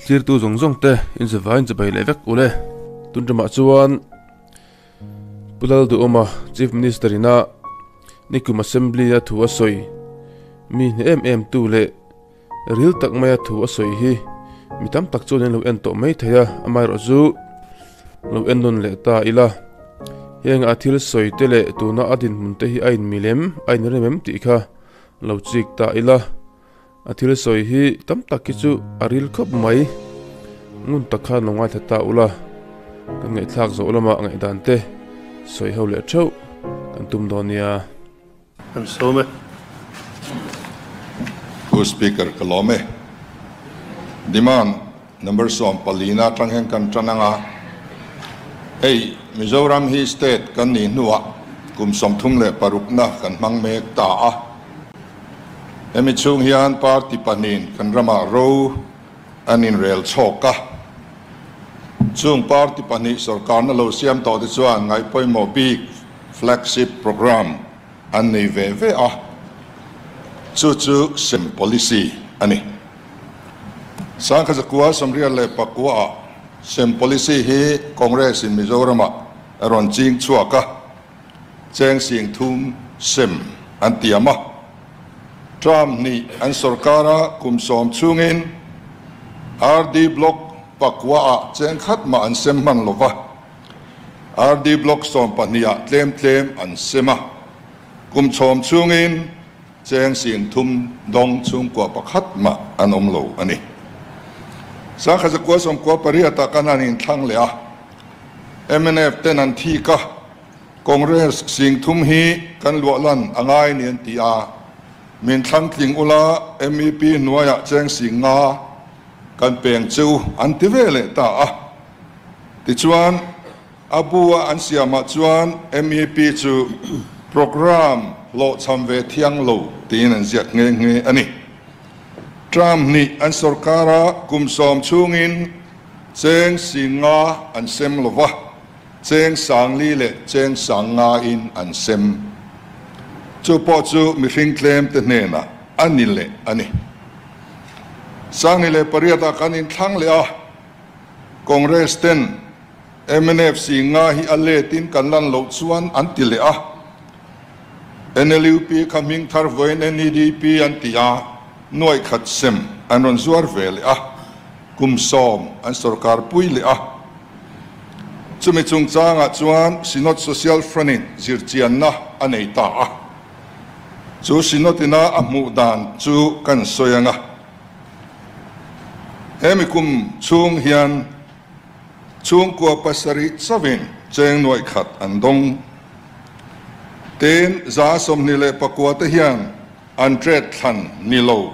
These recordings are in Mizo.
Tlirtu zawng zawng te in zavai in chibai leh vek ule. Tun ṭumah chuan Pu Lalduhawma Chief Minister ina Nikum Assembly a thu a sawi mi hne em em tu leh ril tak maia thu a sawi hi mi tam tak chuan an lo en tawh mai thei a, amaherawhchu lo en nawn leh ta ila. Heng a thil sawi te leh tuna a dinhmun te hi a inmil em, a inrem em tih kha lo chik ta ila. A thil sawi hi tam tak hi chu a ril khawp mai. Ngun tak khan lo ngaithla ta ula, kan ngaihthlak zawh lamah ngaihdan te sawi ho leh theuh kan tum dawn nia. Kan sawm e. Pu Speaker ka lawm e. Demand number 14 na atang hian kan tan anga, hei Mizoram hi state kan nih hnuah kum 36 na kan hmang mek ta a. Hemi chhung hian party pahnihin kan ramah ro an inrel chhawk a. Chung party pahnih sorkarna lo siam tawh te chuan ngaihpawimawh bik flagship programme an nei ve ve a, chu chu sem policy a ni. Sangkhaza 1949 ah sem policy hi Congress in Mizoram ah a rawn ching chhuak a, cheng 30,000 sem an tiam a. Term hnih an sorkar a kum 10 chhungin RD Block pakua ah cheng khat mah an sem hman lova. RD Block 12 ah tlem tlem an sem a, kum 10 chhungin cheng 30,000 dawng chhungkua pakhat mah an awm lo a ni. 1998 ah kan han inthlang leh a, MNF ten an thik a, Congress 30,000 hi kan luah lan a ngai ni an ti a, min thlang tling ula MEP hnuaiah cheng 5,000 kan peng chu an ti ve leh ta a. Tichuan, a bu-a an siamah chuan MEP chu programme hlawhchham ve thiang lo tiin an ziak nghe nghe a ni. Term hnih an sorkar a, kum 10 chhungin cheng 5,000 an sem lo va, cheng 4,000 leh cheng 5,000 in an sem. Chu pawh chu mihring tlem te hnenah a ni leh a ni. 2008 ah kan inthlang leh a, Congress ten MNF 5,000 hi a letin kan lan loh chuan an ti leh a. NLUP kha hming thar vawiin NEDP an ti a, nuaih khat sem an rawn zuar ve leh a, kum 10 an sorkar pui leh a. Chumi chungchangah chuan Synod Social Front in zirchianna a nei ta a. Chu Synod ina a hmuh dan chu kan sawi anga. Hemi kum chhung hian chhungkua 7 chauhin cheng nuaih khat an dawng. Tin, 29% te hian an ṭet thlan ni lo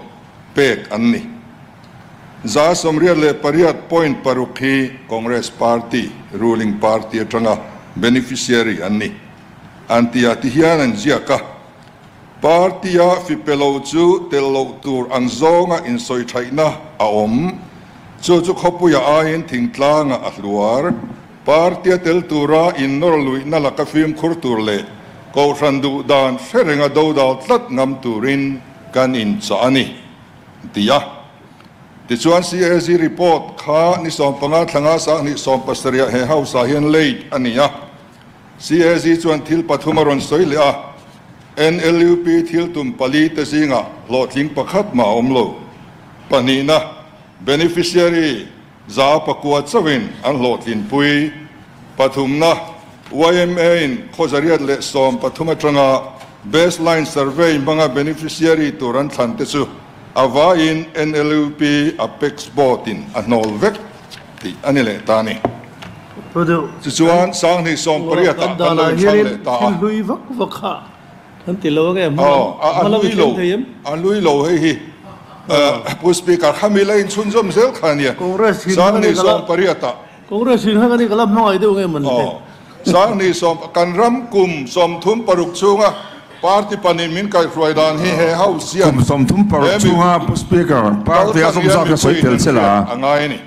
pek an ni. 88.6 hi Congress Party, ruling party aṭanga beneficiary an ni. An ti a ti hian an ziak a. Party-a fipe lo chu tel loh tur ang zawnga insawi thaihna a awm. Chu chu khawpuia aiin thingtlanga a hluar. Party-a tel tura innawr luihna laka fimkhur tur leh kohhran duh dan hre renga dodal tlat ngam turin kan inchah a ni, ti a. Tichuan CAG report kha ni 15 thlanga 2017 he house-ah hian late a ni a. CAG chuan thil pathum a rawn sawi leh a, NLUP thil tum pali te zingah hlawhtling pakhat mah a awm lo. Pahnihna, beneficiary 9% chauhin an hlawhtlinpui. Pathumna, YMA in 213 atanga baseline survey hmanga beneficiary tur an thlan te chu a vaiin NLUP Apex Board in a hnawl vek tih a ni leh ta ni. Tichuan, 2018 ah kan lo inthlang leh ta a. Aw, a hlui lo, a hlui lo hei hi. Pu Speaker, khami la inchhunzawm zel kha a nia. 2018 ah. Aw, 2010, kan ram kum 36 chhunga party pahnih min kaihhruai dan hi he house hian Kum 36 he mi chhunga Pu Speaker, party a kalkhat hian sawmzat kha sawi mipuiin tel an che la. hriat a ngai a ni.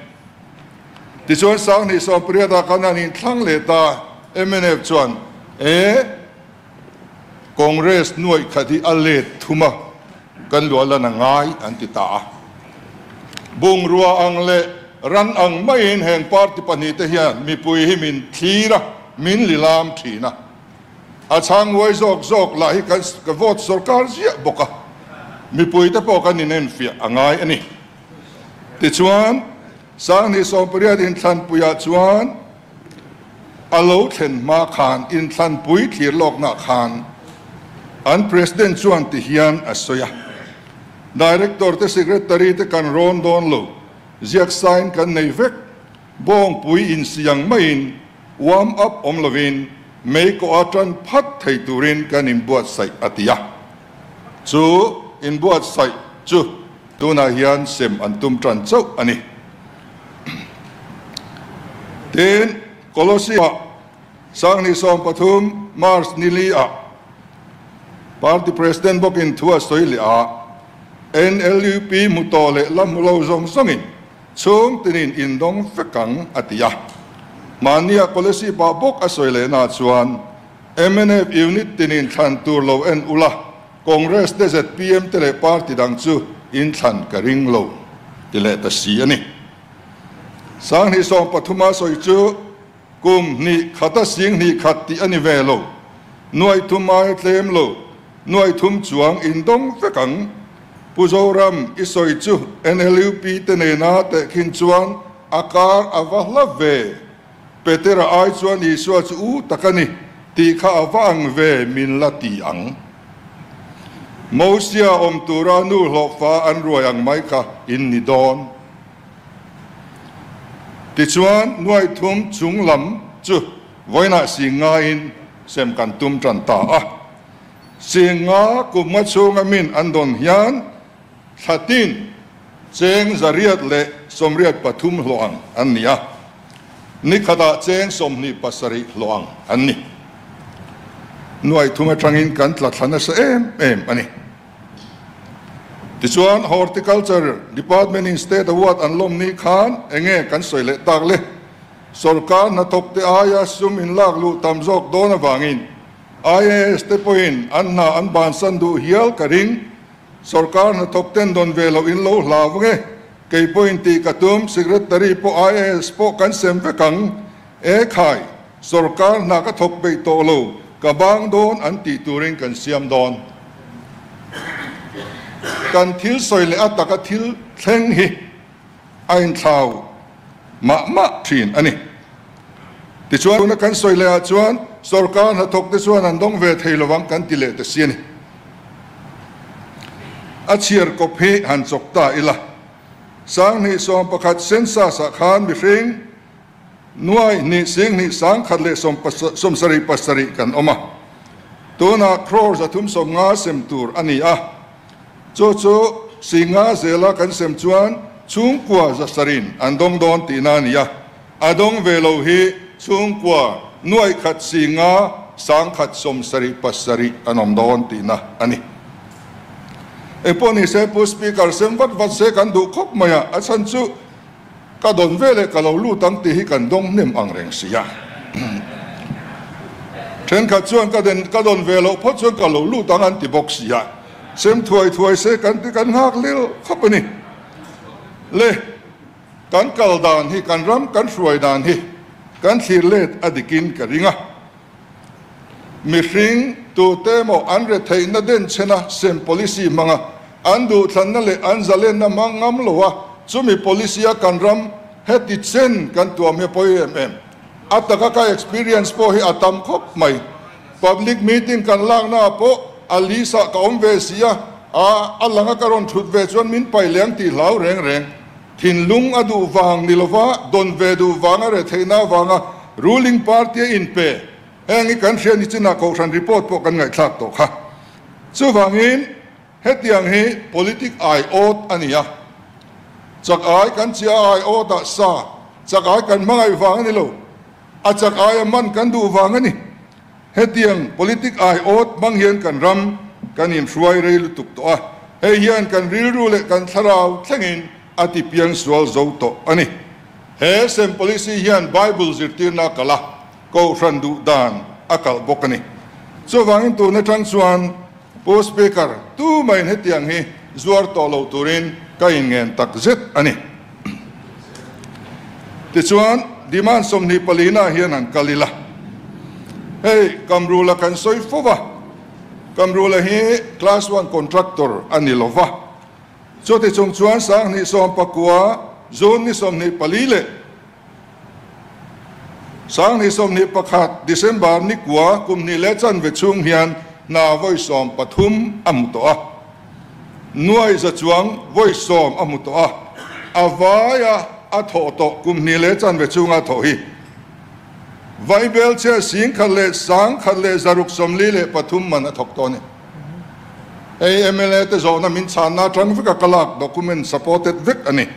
Tichuan 2018 ah kan han inthlang leh ta, MNF chuan e. Congress nuaih khat hi a let thum a, kan luah lan a ngai an ti ta a. Bungrua ang leh ran ang maiin heng party pahnihte hian mipui hi min thlir a, min lilam thin a. A chhang nguai zawk zawk lah hi kan ka vote sorkar ziah bawk a, mipuite pawh kan inenfiah a ngai a ni. Tichuan, Sanghnih 18 inthlanpuiah chuan a lo thlen hma khan inthlanpui thlir lawknah khan an President chuan ti hian a sawi a, Director te Secretary te kan rawn dawn lo, ziak sign kan nei vek, bawngpui insiang maiin warm up awm lovin mei kawh a tan phat thei turin kan inbuatsaih a ti a. Chu inbuatsaih chu tunah hian sem an tum tan chauh a ni. Tin, Colosseum-ah Sanghnih 13 March nili-ah Party President bawkin thu a sawi leh a, NLUP hmu tawh leh la hmu lo zawng zawngin chhung tinin indawng vek ang a ti a. Mahnia Kolasib-ah bawk a sawi lehna chuan mnf unit tinin thlan tur lo en ula, Congress te zpm te leh party dang chu inthlan ka ring lo ti leh ta si a ni. Sanghnih 13 a sawi chu kum hnih khata sing hnih khat tih a ni ve lo, nuaih thum aia tlem lo, nuaih thum chuang indawng vek ang. Pu Zoram i sawi chu NLUP te nena tehkhin chuan a kar a va hla ve. Petera ai chuan Isua chu u tak a ni tih kha a va ang ve min la ti ang. Mosia awm tura nu hlawhfa an ruai ang mai kha in ni dawn. Tichuan nuaih thum chung lam chu vawiinah sing ngaiin sem kan tum tan ta a. Sing nga kum nga chhunga min an dawn hian thlatin cheng zariat leh 83 hlawh ang an ni a, ni khatah cheng 27 hlawh ang an ni. Nuaih thum atangin kan tla thla nasa em em a ni. Tichuan Horticulture Department in State Award an lawm ni khan enge kan sawi leh tak le? Sorkar hnathawk te aia sum in lak luh tam zawk dawn avangin IAS te pawhin an hna an bansan duh hial ka ring. Sorkar hnathawk ten dawn ve loh in lo hlau nge? Kei pawhin tih ka tum, Secretary pawh IAS pawh kan sem vek ang. E khai, sorkar hna ka thawk peih tawh lo, ka bang dawn an tih turin kan siam dawn. Kan thil sawi leh a taka thil thleng hi a inthlau mah mah thin a ni. Tichuan tuna kan sawi leh ah chuan sorkar hnathawk te chuan an dawng ve thei lovang kan ti leh ta si a ni. A chhiar kawp hi han chawk ta ila. Sanghnih 11 census ah khan mihring nuai hnih sing hnih sang khat leh 77 kan awm a. Tunah crore 350 sem tur a ni a. Chu chu singa zela kan sem chuan chhungkua zasarin an dawng dawn tihna a ni a. A dawng ve lo hi chhungkua nuaih khat singa sang khat 77 an awm dawn tihna a ni. Engpawh ni se Pu Speaker sem vat vat se kan duh khawp mai a, a chhan chu ka dawn ve leh ka lo lut ang tih hi kan dawng hnem ang reng si a. Thenkhat chuan ka den ka dawn ve loh phawt chuan ka lo lut ang an ti bawk si a, sem thuai thuai se kan ti kan nghak lil khawp a ni. Le kan kal dan hi kan ram kan hruai dan hi kan thlir let a dikin ka ring a. Mihring tute emaw an retheihna denchhena sem policy hmanga an duhthlanna leh an zalenna hmang ngam lo a, chumi policy a kan ram heti chen kan tuam hi a pawi em em. A taka ka experience pawh hi a tam khawp mai. Public meeting kan lakna ah pawh a list ah ka awm ve si a, a a langa ka rawn thut ve chuan min pai leng tih hlau reng reng. Thinlung a duh vang ni lova dawn ve duh vang a retheihna avanga ruling party a inpe. Heng hi kan hria ni chinah Kohhran report pawh kan ngaihthlak tawh kha. Chuvangin hetiang hi politic ai awt a ni a. Chak ai kan chia ai awt ah sa chak ai kan hmangaih vang a ni lo. A chak ai a man kan duh vang a ni. Hetiang politic ai awt hmang hian kan ram kan inhruai rei lutuk tawh a, hei hian kan rilru leh kan thlarau thlengin a ti piang sual zo tawh a ni. He sem policy hian Bible zirtirna a kalh a, Kohhran duh dan a kalh bawk a ni. Chuvangin tun atang chuan Pu Speaker, tumahin hetiang hi zuar tawh lo turin ka inngen tak zet a ni. Tichuan, demand 24 na hian han kal ila. Hei, Kamrula kan sawi fo va, Kamrula hi Class One contractor a ni lo va. Chuti chung chuan 2019 June ni 24 leh 2021 December ni kua kum hnih leh chanve chhung hian hna vawi 13 a hmu tawh a. Nuai za chuang vawi 10 a hmu tawh a. A vaia a thawh tawh kum hnih leh chanve chhunga thawh hi. Vaibel che 1,000 leh 100 leh 643 man a thawk tawh a ni. Hei MLA te zawhna min chhanna atang vek a kalak document supported vek a ni.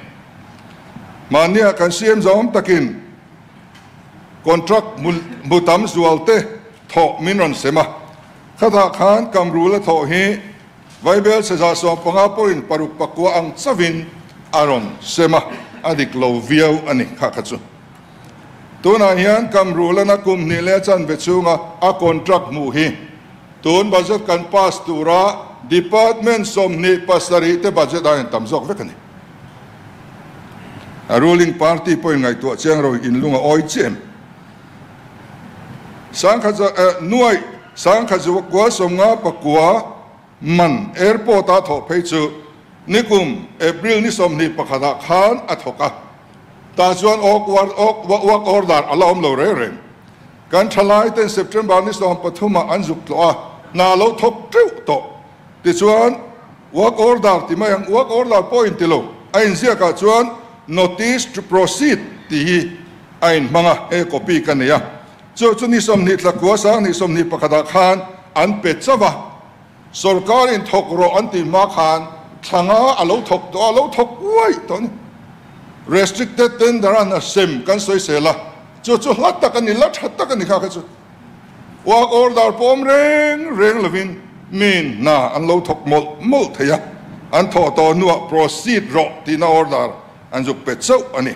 Mahnia kan CM zawm takin contract mutam zual te thawh min rawn sem a. Khatah khan Kamrula thawh hi Vaibel che 150 point paruk pakua ang chawin a rawn sem a, a dik lo viau a ni kha kha chu. Tunah hian Kamrula na kum hnih leh chanve chhunga a contract hmuh hi tun budget kan pass tura department 27 te budget a in tam zawk vek a ni. A ruling party pawhin ngaihtuah chiang ro in lunga awi chiam. Sangkhat nuai sangkhat zu kwa somnga pakua man airport a thawh phei chu nikum April ni 21 ah khan a thawk a. Ta chuan work order a la awm lo reng reng. Kan thalai ten September ni 13 ah an zuk tawh a, na lo thawk teuh tawh. Tichuan work order ti mai ang, work order pawh in ti lo. A inziakah chuan notice to proceed ti hi a inhmang a, he copy ka nei a. Chu chu ni 20 thla kua 2021 ah khan an pe chauh a. Sarkarin thawk rawh an ti hma khan thlanga a lo thawk tawh a, lo thawk uai tawh a ni. Restricted tender an a sem kan sawi sel a, chu chu hla tak a ni, la tha tak a ni kha kha chu. Work order pawm reng reng lovin min na an lo thawk mawlh mawlh thei a, an thawh tawh hnuah proceed rawh tihna order an zuk pe chauh a ni.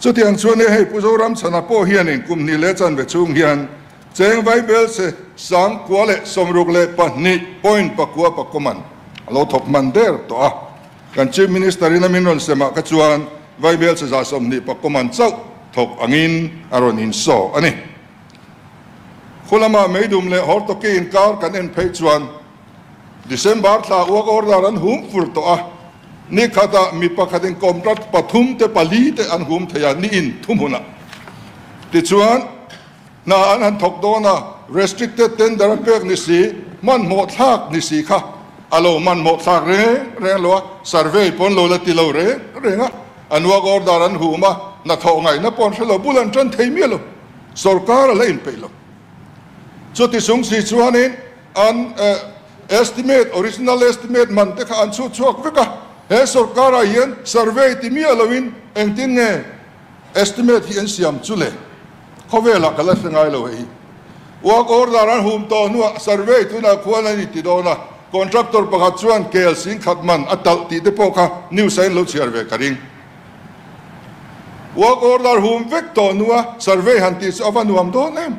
Chutiang chuan hei Pu Zoram chhana pawh hianin kum hnih leh chanve chhung hian cheng Vaibel che 962 point pakua pakuman a lo thawk man der tawh a. Kan Chief Minister in a min rawn semah kha chuan Vaibel che 120 pakuman chauh thawk angin a rawn insaw a ni. Khulama meidum leh hortoki inkar kan en phei chuan December thla work order an hum fur tawh a. Ni khatah mi pakhatin contract 3 te 4 te an hum thei a ni in thuhmunah. Tichuan na an han thawk dawn a, restricted tender a pek ni si, man hmawh thlak ni si kha a lo man hmawh thlak reng reng lo a, survey pawn lo la ti lo reng reng a, an work order an hum a, na thawh ngaihna pawh an hre lo, bul an tan thei miah lo, sarkar a la inpeih lo. Chuti chung si chuanin an estimate, original estimate man te kha an chhut chhuak vek a, he sarkarah hian survey ti miah loin engtin nge estimate hi an siam chu le. Khawvelah ka la hre ngai lo hei. Work order an hum tawh hnuah survey tunah khuan an inti dawn a, contractor pakhat chuan kel 10,000 man a talh tih te pawh kha news a in lo chhiar ve ka ring. Work order hum vek tawh hnua survey han tih chu a va nuam dawn em.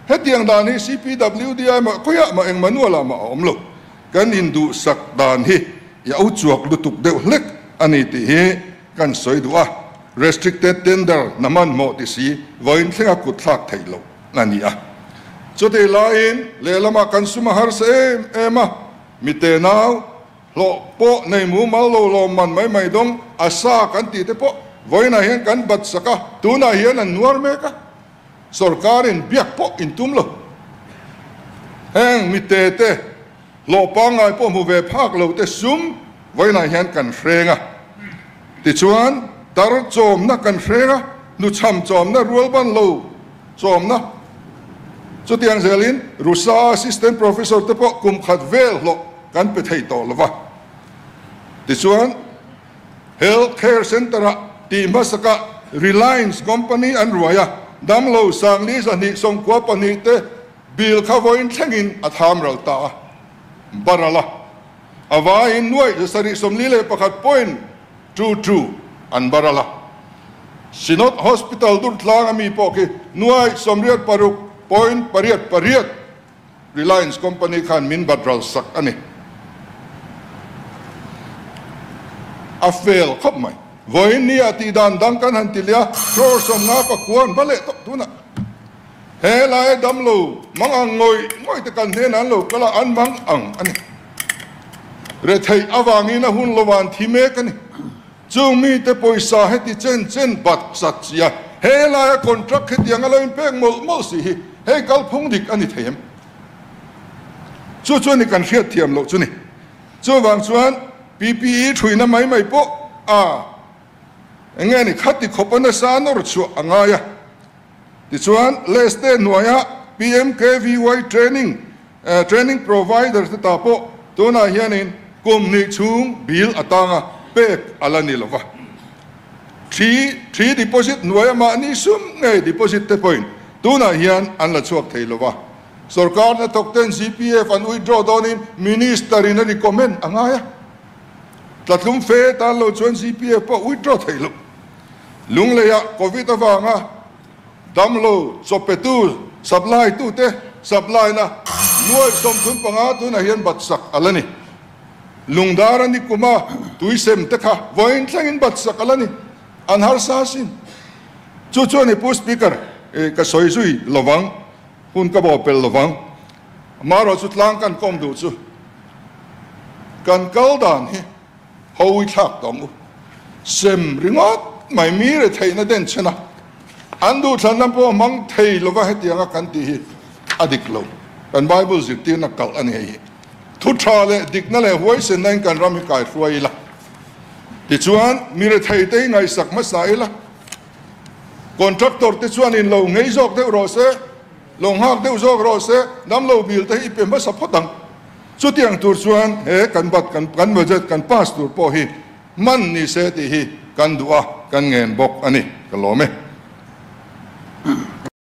Hetiang dan hi CPWDI mah khawiah mah eng manual ah mah a awm lo. Kan induh sak dan hi i au chuak lutuk deuh hlek a ni tih hi kan sawi duh a. Restricted tender na man hmawh ti si vawiin thlenga kut thlak theih loh a ni a. Chuti laiin lehlamah kan sum a harsa em em a, mi te nau hlawh pawh nei mu mal lo lawm man mai mai dawng a sa kan tih te pawh vawiinah hian kan bat sak a, tunah hian an nuar mek a, sarkarin biak pawh in tum lo. Heng mi te te hlawh pangngai pawh hmu ve phak lo te sum vawiinah hian kan hreng a. Tichuan tar chawmna kan hreng a, nu cham chawmna rual ban lo chawmna. Chutiang zelin Rusa assistant professor te pawh kum khat vel hlawh kan pe thei tawh lova. Tichuan health care center ah ti hmasaka Reliance company an ruai a, damlo 4,292 te bill kha vawiin thlengin a tham ral ta a, barala. A vaiin nuai 741.22 an barala. Synod Hospital dur tlang ami pawh khi nuai 86.88. Reliance company khan min bat ral sak a ni. A fail khawp mai. Vawiin ni ah tih dan dang kan han ti leh a, crore 59 an va leh tawh tunah. He lai damlo mang ang ngawih ngawih te kan hnenah an lo kal a, an mang ang a ni. Retheih avangin a hun lo an thi mek a ni. Chung mite pawisa heti chen chen bat chat chi a, he laia contract hetiang a lo inpek mawlh mawlh si hi hei kalphung dik a ni thei em? Chu chu a ni kan hriat thiam loh chu ni. Chuvang chuan PPE thuina mai mai pawh a eng nge ni khati khawp a nasa nawr chhuah a ngai a. Tichuan Leste hnuaia PMKVY training Training provider te ta pawh tunah hianin kum hnih chhung bill atanga pek a la ni lova. Thi thi deposit hnuaia mahni sum ngei deposit te pawhin tunah hian an la chhuak thei lova. Sorkar hnathawk ten GPF an withdraw dawnin Minister in a recommend a ngai a. Tlatlum fe tan lo chuan GPF pawh withdraw thei lo. Lungleiah Covid avanga Damlo chawpetu, supply tute supply na nuai 35 tunah hian bat sak a la ni. Lungdar a ni kuma tuisem te kha vawiin thlengin bat sak a la ni. An harsa sin. Chu chuan i Pu Speaker, ka sawi zui lovang, hun ka bawh pel lovang. Amaherawh chu tlang kan kawm duh chu kan kal dan hi Hawi thlak tawng u. Sem ringawt mai mi retheihna den chhen a, an duhthlanna pawh hmang thei lova hetianga kan tih hi a dik lo. Kan Bible zirtirna kalh a ni hei hi. Thu tha leh dikna leh huaisenna in kan ram hi kai hruai ila. Tichuan, mi rethei te hi ngaihsak hmasa ila. Contractor te chuan in lo ngei zawk deuh rawh se, lo nghak deuh zawk rawh se, damlo bil te hi i pe hmasa phawt ang. Chutiang tur chuan he kan bat kan kan budget kan pass tur pawh hi hman ni se tih hi kan duh a, kan ngen bawk a ni. Ka lawm e.